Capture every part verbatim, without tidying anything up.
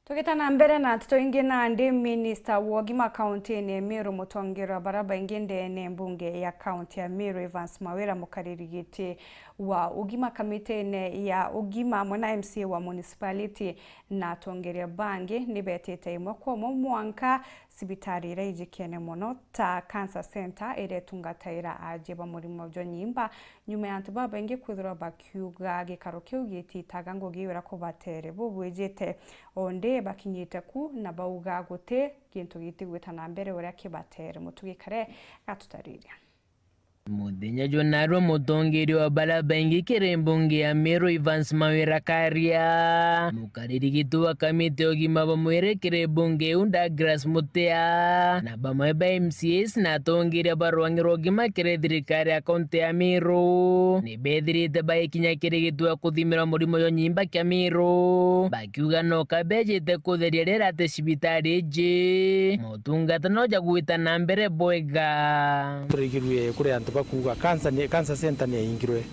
Tugita na mbere na nteto ingi, nandi minista wa ugima kauntine ya Meru, mutongerwa bara baingi ndene mbunge ya kaunti ya Meru, Evans Mawira, mukariri giti wa ugima kamitine ya ugima, amwe na M C A wa municipality na atongeria bangi, ni betite imwe kwa imwe mwanka cibitari iria ijikene mono ta Cancer Centre, iria itungataira aajie ba murimo jwa nyimba, nyuma ya antu babaingi kwithirwa bakiuga gikaro kiu gititaga ngugi iria kubatere bubwijite. Ondi bakinyite ku na bauga guti gintu gitigwita na mbere uria kibatere. Mutugi Kare gatutariria. Muthenya jwa narua, mutongeria wa bara baingi kiri mbunge ya Meru, Evans Mawira Karia, mukariri giti wa kamiti ya ugima bwa mwiri kiri mbunge iu, Douglas Mutea, na bamwe ba M C As na atongeria ba rwangi rwa ugima kiri thirikari ya kaunti ya Meru, ni bethirite baikinya kiri giti wa kuthimira murimo jwa nyimba kia Meru, bakiuga no kabejite kutheria riera ati cibitari iji, motungata no jagwita na mbere bwega. Turigirue kuri antu bakuuga cancer ni, cancer center ni yaingirwe.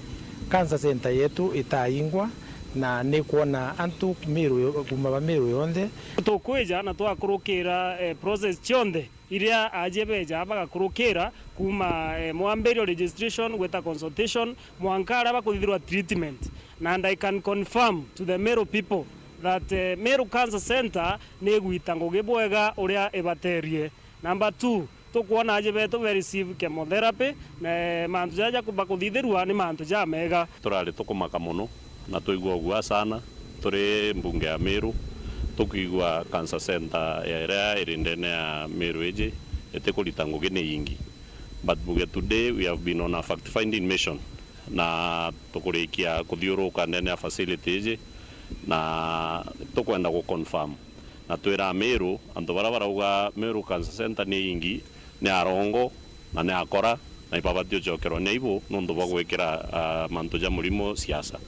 Cancer center yetu itaingwa na ni kwona antu Meru yo-, kuma ba Meru yonthe. Tukwija na twakurukira, eh, process cionthe iria aajie beja bagakurukira kuma, eh, mwambirio, registration, gwita consultation, mwanka aria bakuthithirwa treatment. Na and I can confirm to the Meru people that, eh, Meru Cancer Center ni igwita ngugi bwega uria ibaterie. Number two, tukwona aajie betu be receive chemotherapy, na mantu jaja bakuthithirua ni mantu jamega. Turari tukumaka mono na twaigua ugua sana turi mbunge ya Meru, tukwigua cancer center ya iria iri ndene ya Meru iji itikurita ngugi ni ingi. But buge today we have been on a fact finding mission, na tukurikia kuthiuruka ndene ya facility iji, na tukwenda gu confirm na twira Meru, antu baria barauga Meru Cancer Center ni ingi, ni arongo na ni akora, na ibabati ucokerwa ni aibu nontu bwa gwikira, ah, mantu ja murimo siasa,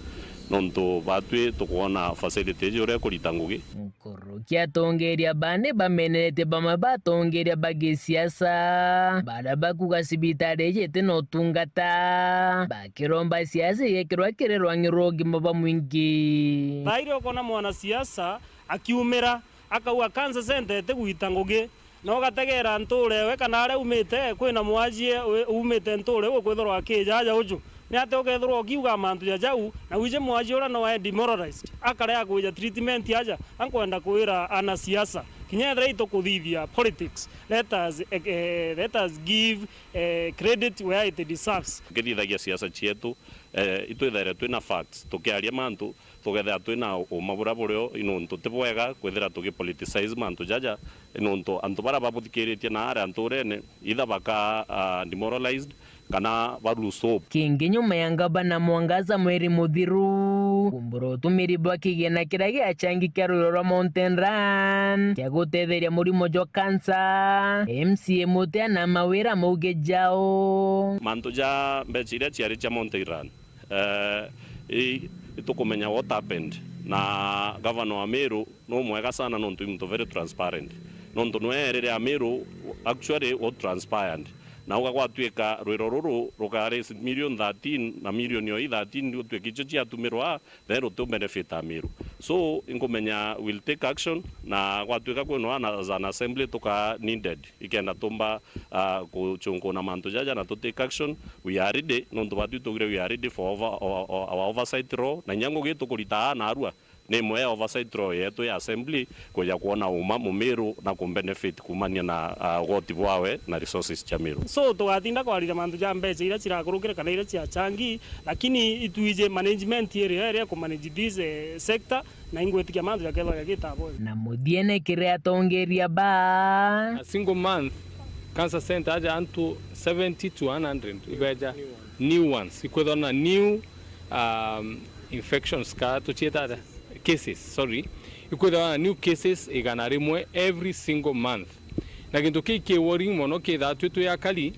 nontu batwi tukwona facility iji uria ikurita ngugi. Nkuruki atongeria baa ni bameneretie bamwe ba atongeria ba gisiasa baria bakuga cibitari iji iti na utungata, bakiromba siasa igekirwa kiri rwangi rwa ugima bwa mwingi. Thairi ukona mwanasiasa akiumira akauga cancer center itigwita ngugi, na ugategeera ntuure we kana aria umite, kwina mwajie u-, umite ntuure iu ukwithirwa akijaja uju. Ni atia ukethirwa ukiuga mantu ja jau, na wiji mwajie uria no ae demoralized, akarega kwija treatment aja? Ankwenda kwira anasiasa, kinya ethira itukuthithia politics, let us, eh, eh, let us give, eh, credit where it deserves. Tukithithagia siasa cietu, eh, itwithaire twina facts, tukiaria mantu, tukethira twina uma buria burio, nontu ti bwega kwithira tugipoliticize mantu jaja, nontu antu baria babuthikiritie na aria ntuurene, either baka, ah, demoralized kana ba lose hope. Kingi nyuma ya ngavana Mwangaza mweri muthiru kumbura utumiri bwa kigina kiria gia changi kia rwiro rwa Mountain Run kia gutetheria murimo jwa cancer, M C A Mutea na Mawira mauge jao. Mantu ja mbeca iria ciari cia Mountain Run, eh, i-, itukumenya what happened. Na governor wa Meru no mwega sana nontu i muntu very transparent. Nontu nwe erire Ameru actually what transpired. Na uga gwatuika rwiro ruru ruka raise million thirteen, na million yo i thirteen ndio tuike icio ciatumirwa, then rutu benefit Ameru. So, inkumenya will take action, na gwatuika kwinwa na, as an assembly tuka needed, ikenda tumba, ah, kuchunkuna mantu jaja na tu take action. We are ready, nontu batwi tugire we are ready for over, our, our oversight role, na inya ngugi tukurita aa narua ni imwe ya oversight role yetu ya assembly, kwija kwona uma Mumiru na kumbenefit kumania na, ah, ugoti bwawe na resources cia Miru. So, tugatinda kwariria mantu ja mbeca iria cirakurukire kana iria cia changi, lakini itwiji management area iria ikumanage this, eh, sector, na ingwitikia mantu jakethwa jagita bwega. Na muthiene kiria atongeria ba. A single month, cancer center aja antu seventy to one hundred ibeja new ones. Ikwithwa na new, um, infections ka tucieta atia? Cases, sorry. Ikwithwa na new cases igana rimwe every single month. Na gintu kii ki worrying mono kithaa twi twi akari,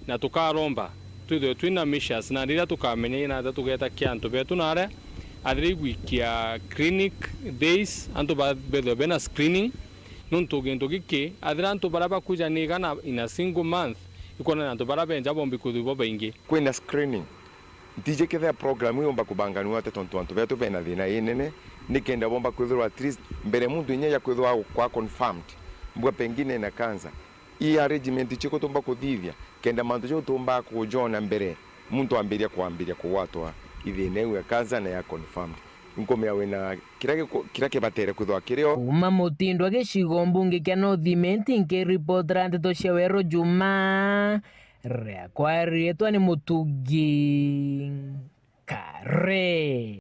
na tukaromba twithwe twina measures, na riria tukamenya ina atia tugeta kia antu betu na aria athira igwikia clinic days, antu ba-, bethwe bena screening, nontu gintu giki, athira antu baria bakuja ni igana in a single month, ikwona ni antu baria benja bombi kwithwa bo baingi. Kwina screening. Ntiji kethira program ii yumba kubanganua atia, tontu antu betu bena thina inene, Ni kenda bomba kwithirwa at least mbere muntu inya ya kwithirwa kwa confirmed, mbwa pengine ena cancer. Ii arrangement chiku tumba kuthithia, kenda mantu jau tumba kujona mbere, muntu ambiria kwambiria kugwatwa ithina iu ya cancer na ya confirmed. Nkumea wina kira giku-, kira kibatere kwithirwa kirio. Kuuma Mutindwa gicigo mbunge kia North Imenti, nkiripotera nteto cia Weru Juma, riakwa riitwa ni Mutugi Kare.